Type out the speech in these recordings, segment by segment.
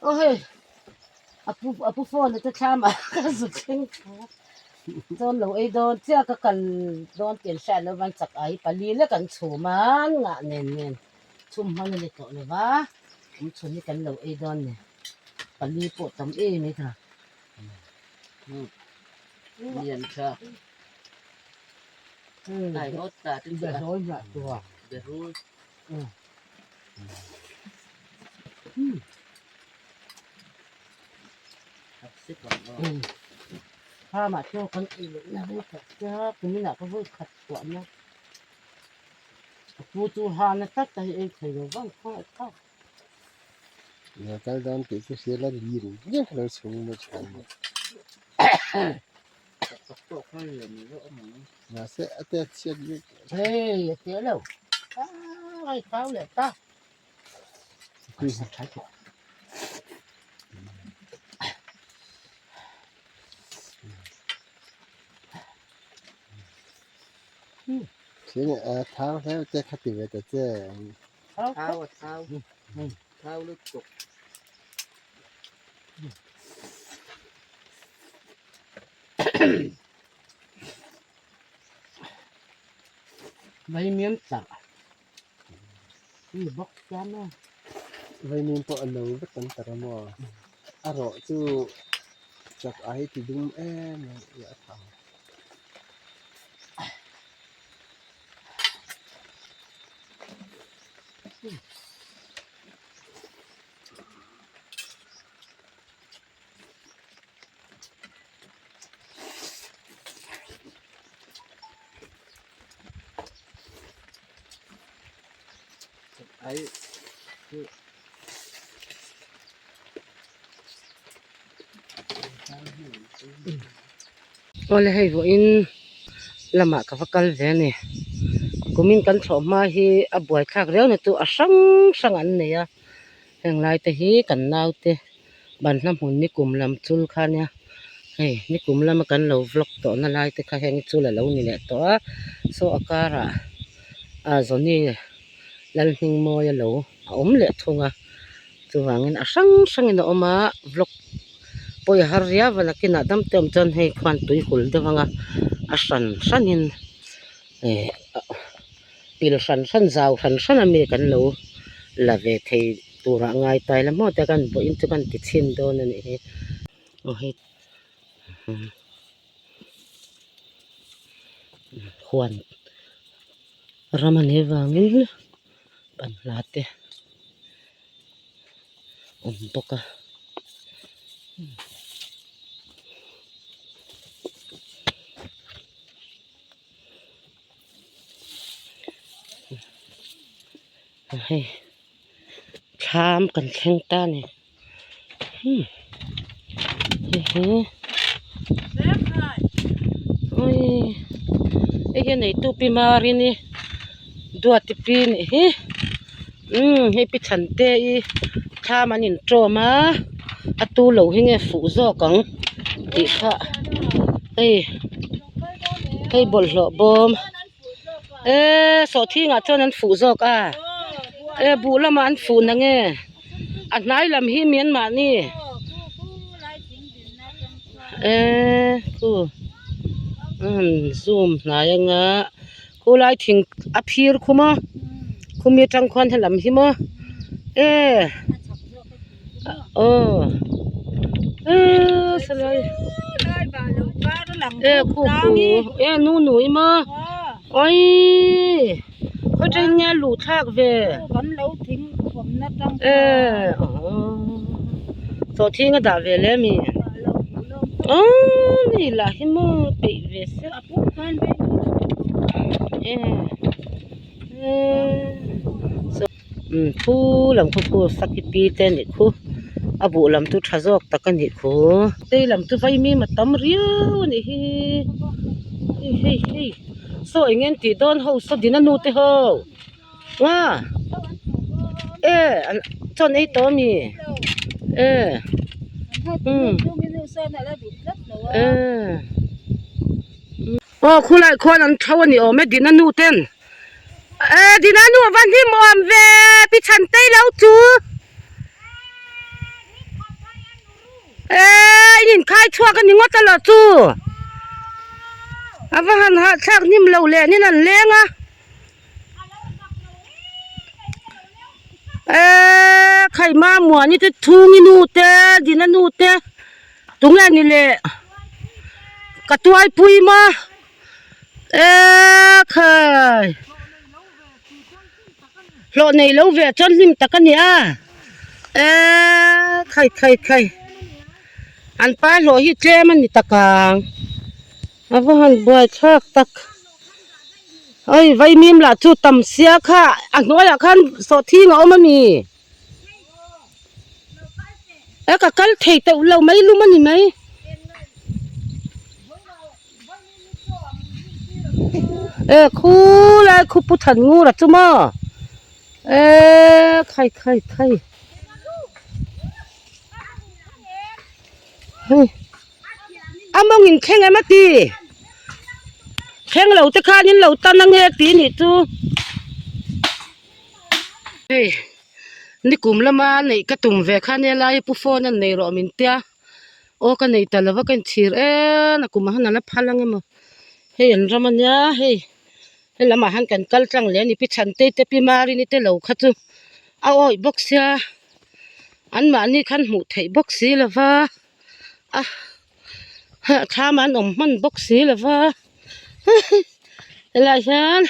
Aw hei a pu a pu phone te thlam ah ka zu thleng tha chuan lo ei dawn chiah ka kal dawn tih an hriat loh avang chak ai pali lek an chhum a an ngah nen nen chhum hman a ni tawh lo va awm chhun hi kan lo ei dawn ni pali pawh tam em mai kha. Lian tha ai ngawt ta te chu a berul. Farm-ah chaw kan ei loh na rei tawh sia kuminah ka vawi khat chhuah na a pu chu hana tlat a hei ei thei lo vang khawngaih thlak. Lo kal dawn tih chu hria la lir viau lo chhung mai thin. Mahse a tet chhiat bik. Hei a tia lo ai thau leh ta. Thing a thau hle te kha ti ve ta che. Thau a thau. Thau lutuk. Vaimim chah mi bawk siam a. Vaimim pawh a lo vek an tar a maw? A rawh chu chak ai ti dum em em a thau. Awle hei vawiin lamah ka va kal ve a ni kumin kan thlawh hma hi a buaithlak riau na chu a hrang hrang an nei a heng lai te hi kan naute banhla hmun nikum lam chul kha nia hei nikum lama kan lo vlog tawh na lai te kha heng chul alo ni leh tawh a saw a karah ah Johnny Lalhmingmawi alo a awm leh thung a chuvangin a hrang hrangin a awm a vlog pawh i har riau a nakinah dam te awm chuan hei khuan tui hul deuh anga a hran hranin eh pil hran hran zau hran hran ami kan lo la ve thei turah ngai ta ila maw te kan vawiin chu kan ti chhin dawn a nih hi aw hei huan ram a nih avangin banhla te awm bawk a. Hei thlam kan thleng ta a ni hmm hei hi awii hei hi a neitu pi Marini Duati pi nih hi umm hei pi Chhante i thlam an intawm a a tu lo hi nge fuh zawk ang tih kha hei hei bawlhhlawh bawm. Eee sawhthing ah chuan an fuh zawk a e buh lamah an fuh na nge a hnai lam hi Myanmahni eee khu an zoom hnai anga khulai thing a phir khu maw khumi atang khuan helam hi maw eee aw eee salai e khu khu e nu nui maw awii khaw chen nge luh thlak ve e sawhthing a dah ve le ami aww ni lah hi maw peih ve se e e. Umm khu lam khu khu saki pi te anih khu a buh lam chu tha zawk tak anih khu tei lam chu vaimim a tam riau anih hi hei hei hei saw eng nge an tih dawn ho saw din a nu te ho nga e chaw an ei tawh ami e umm e aw khulai khuan an tho ani awm e din a nu ten. Eh Dina nu a va hlim awm ve pi Chhantei lo chu. khai chhuak a ni ngawt a lo chu. A va han hahthlak hnim lo leh nin an leng a. Eee khaima muani te chhungi nu te dina nu te tunge ni le ka tuai pui ma eee khai hlawh nei lo ve chuan hlim tak a ni a eee khai khai khai an pa hlawh hi tlem a ni tak ang a va han buai thlak tak. Hei vaimim lah chu tam sia kha a hnuaiah khan sawhthing a awm a ni e ka kal thei teuh lo mai lum a ni mai e khulai khu pu than ngur a chu maw e khai khai khai hei. A mawng in thleng em a ti? Thleng lo te khan in lo tan ange tih nih chu. Hei nikum lama neih ka tum ve khan helai hi pu phone an nei rawh min tia aw ka nei ta lova ka inchhir en a kum ah han ala phal ang emaw hei an ram ania hei he lamah han kan kal tlang leh a ni pi Chhantei te pi Marini te lo kha chu a awih bawk sia anmahni khan hmuh theih bawk si lova. a hah thlam an awm hman bawk si lo va helaiah hian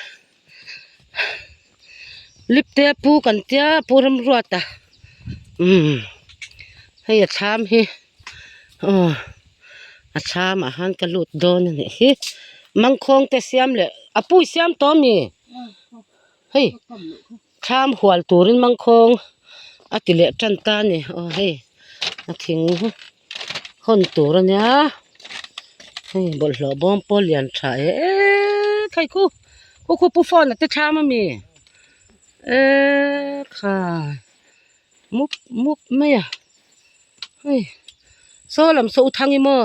lip te pu kan tia pu Remruata umm hei a thlam hi aw a thlam ah hian ka lut dawn a nih hi mangkhawng te siam leh a pu i siam tawh ami hei. Thlam hual turin mangkhawng a ti leh tan ta a ni aw hei a thing hawn tur a nia hei bawlhhlawh bawm pawh lian tha eee khai khu khu khu pu phone a te thlam a mi eee khai mup mup mai a hei saw lam saw u thang i maw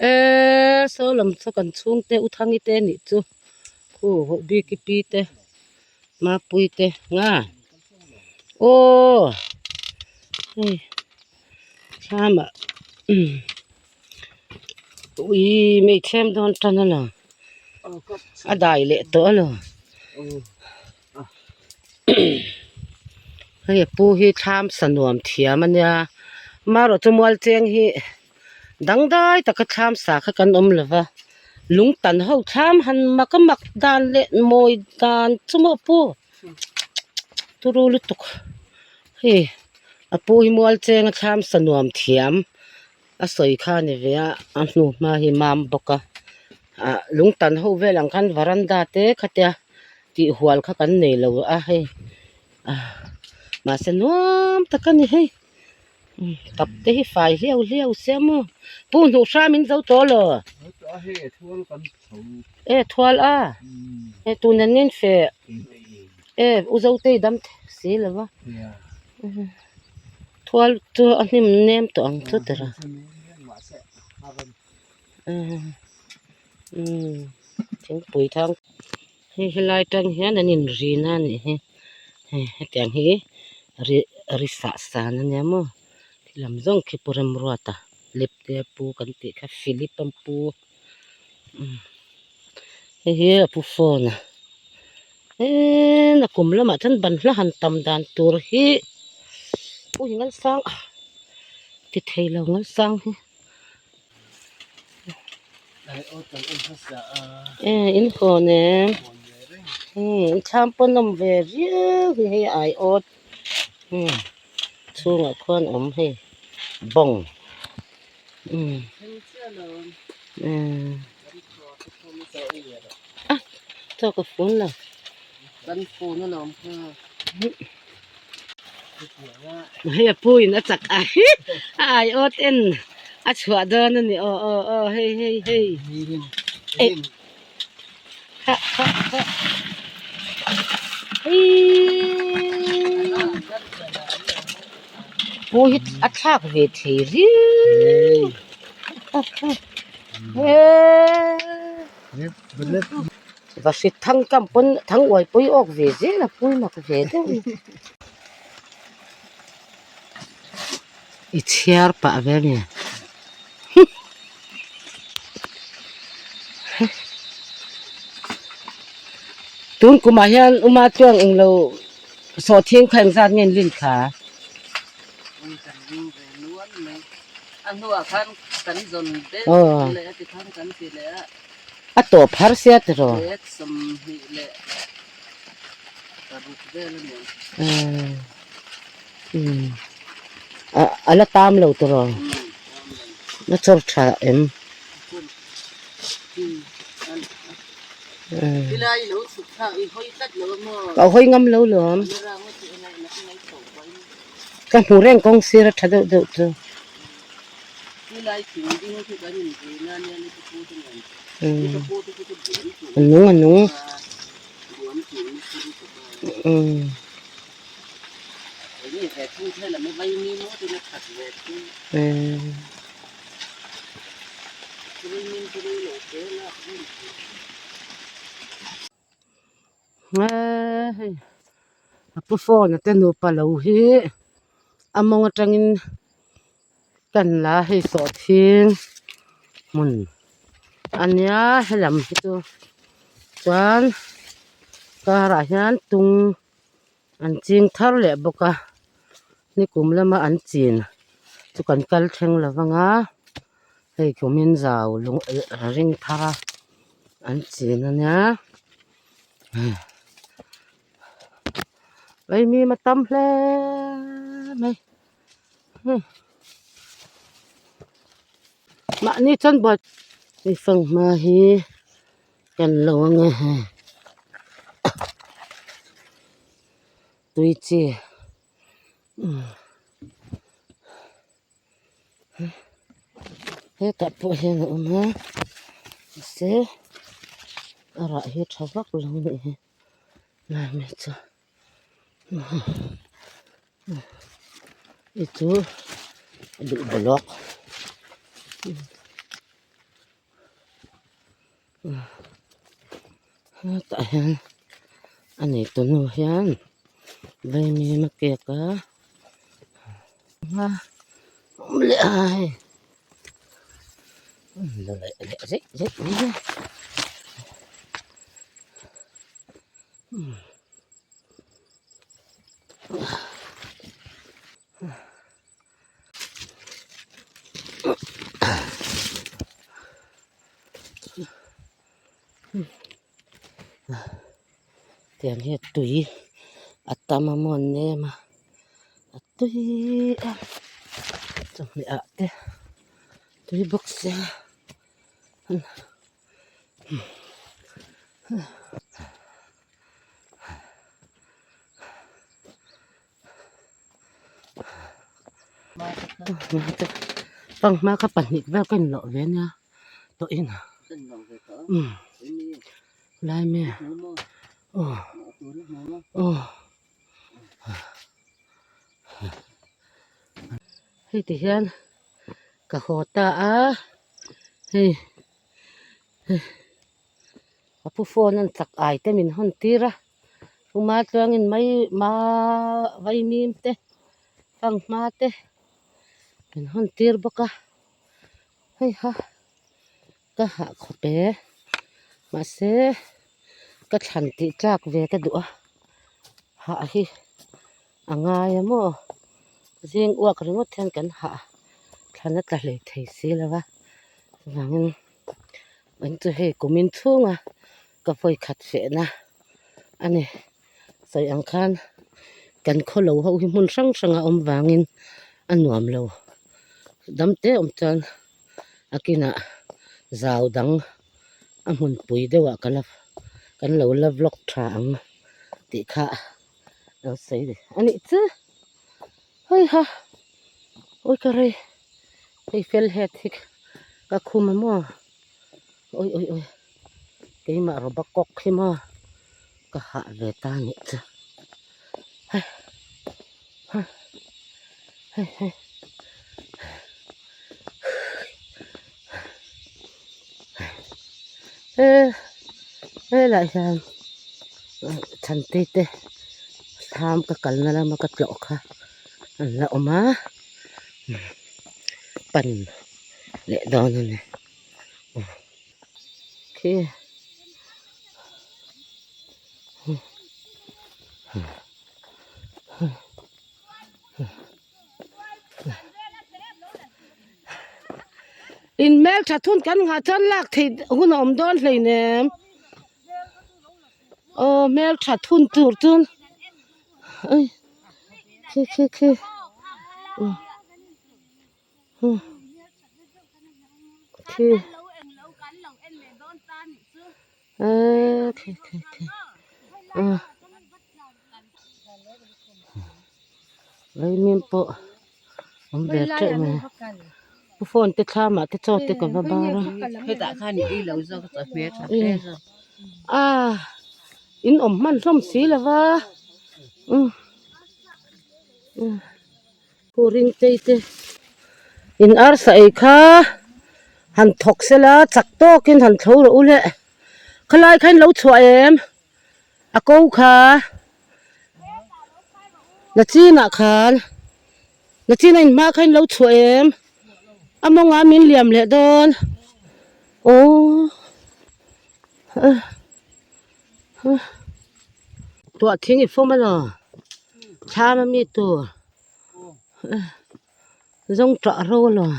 eee saw lam saw kan chhungte u thangi te nih chu khu voh bik i pi te. Mapui te nga aw hei thlamah ui mei thlem dawn tan a lo a dai leh tawh a lo hei a pu hi thlam sa nuam thiam a nia amaherawhchu chu mual cheng hi. Dangdai taka thlam sa kha kan awm lo va, lung tan ho thlam han mak a mak dan leh mawi dan chu maw pu turu lutuk hei a pu hi mual chenga thlam sa nuam thiam a sawi kha a ni ve a a hnu hma hi mam bawk a ah lung tan ho vel ang khan varanda te khatia tih hual kha kan nei lo a hei ah mahse nuam tak a ni hei. Tap te hi fai hliau hliau sia maw pu hnuh hram in zo tawh lo e thual a e tun an in feh e u zo te i dam si lo va thual chu a hnim nem tawh ang chu tira thingpui thang hei helai tang hian an inrin a nih hi hei hetiang hi ri ri sah san a nia maw khi lam zawng khi pu Remruata lip te a pu kan tih kha Philip a pu hei hi a pu phone a eee nakum lamah chuan banhla han tam dan tur hi ui ngalsang ti thei lo ngalsang hi. E in hawn em in thlam pawn awm ve viau hi hei ai awt umm chhungah khuan awm hei bawng umm umm a chaw ka fun lo. Hei a pu in a chak a hi a aiawt en a chhuah dawn a ni aw aw aw hei hei hei eh kha kha kha heiiii pu hi a thlak ve thei riau kha kha eeee. Va hrit thang kam pawn thang uai pawh i awk ve zel a pui mak ve deuh a ni. I chhiar pah ve a ni. Tun kumah hian uma chuan englo sawhthing kha engzat nge an lin thla? Ui kan ring ve nual mai. A hnuah khan kan zawn deuh leh a tikhan kan ti leh a. A tawp har sia tiraw? Bag 26 vel a niang. A la tam lo tiraw? A chawr tha em? Ka hawi ngam lo lawm. Ka hmu reng kawng sir a tha deuh deuh chu. A nung a nung. Hei a pu phone a te nupa lo hi a mawng atangin kan la hei sawhthing hmun a nia helam hi chu chuan car ah hian tung an ching thar leh bawk a nikum lama an chin chu kan kal thleng lo vang a hei kumin zau lung ring thar a an chin a nia vaimim a tam hle mai mahni chuan buai hei fanghma hi kan lo ang e hei tui chi hetah pawh hian a awm a mahse a rah hi a tha vak lo a nih hi lai mai chu hei chu a duh bawlhhlawk. Hetah hian a neitu nu hian vaimim a kek a awm leh a hei la leh leh zet zet mai a. Tiang hi tui a tam a maw an nem a a tui a chawhmeh ah te tui bawk sia. Fanghma kha pahnih vel ka inlawh ve ania tawh in umm lai mi aw aw hei ti hian ka haw ta a hei ka pu phone an chak ai te min hawn tir a. Chuma chuangin mai ma vaimim te fanghma te min hawn tir bawk a hei ha ka hah khawp e mahse ka thlan tih tlak ve ka duh a hah hi a ngai a maw zing uak ringawt hian kan hah thlan a tla hlei thei si lo va chuvangin eng chu hei kumin chhunga. Ka vawi khat fehna a ni. Sawi ang khan kan khaw lo ho hi hmun hrang hrang a awm vangin a nuam lo. Dam te awm chuan a kinah zau dang a hmunpui deuhah ka la kan lo la vlog tha ang tih kha lo sawi a nih chu. Heiha awi ka rei hei fel het hi ka khum a maw awi awi awi. Keimah rawba kawk hi maw ka hah ve ta a nih chu hei hei hei hei he helaiah hian chhantei te thlam ka kalna lama ka tlawh kha an la awm a pan leh dawn a ni. Khi In hmeltha thun kan nghah chuan lak theih hun a awm dawn hleinem aw hmeltha thun tur chuan ai khi khi khi khi eee khi khi khi vaimim pawh awm ve teuh mai a phone te thlam ah te chaw te ka va bar a a in awm hman hlawm si lo va umm umm. Pu Ringtei te in arsa ei kha han thawk sela chak tawkin han tho rawh u le khalai kha in lo chhuah em a ko kha nachinah khan nachina in hma kha in lo chhuah em a mawngah min liam leh dawn aww tuah thing i fawm alaw thlam ami tur zawng tah ro alaw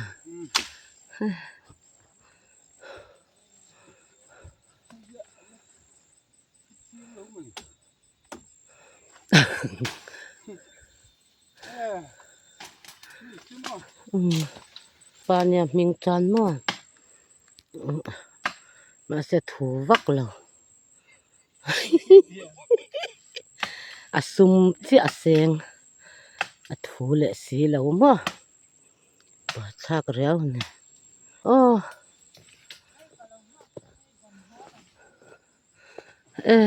pa nia hming chuan maw mahse thu vak lo a sum chiah a seng a thu leh si lo maw buaithlak riau a ni aw. E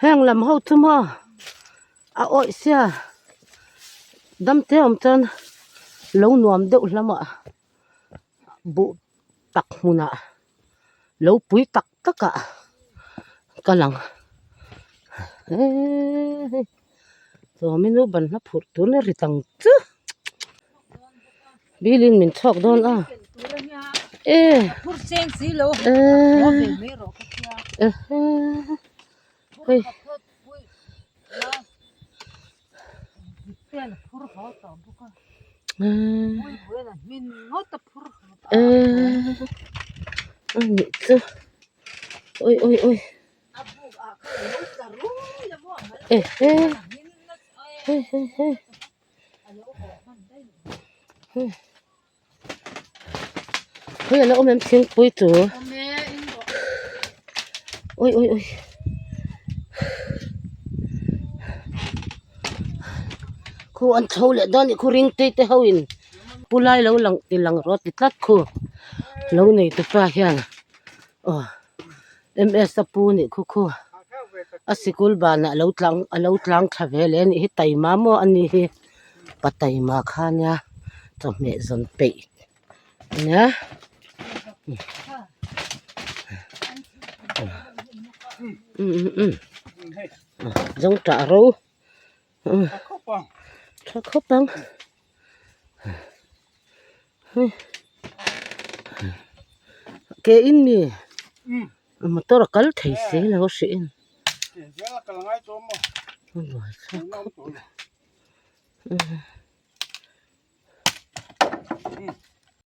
heng lam ho chu maw a awih sia dam te awm chuan lo nuam deuh lamah buh tak hmunah lo pui tak takah ka lang eee chuan in ban hla phurh tur a ri tang chu bilin min chhuak dawn a e hei. A nih chu awi awi awi eh he hei hei hei hei hei a lo awm em thingpui chu awi awi awi khu an chho leh dawn a nih khu ring te te ho in pu lai lo lang ti lang rawh ti tlat khu lo nei tu pa hian aw ms a pu nih khu khu a sikul banah lo tlang a lo tlang thla ve leh a nih hi taima maw a ni hi. Pa taima kha nia chawhmeh zawn peih ania zawng tah ro tha khawp ang ke in mi motor a kal thei si lo a hrih in.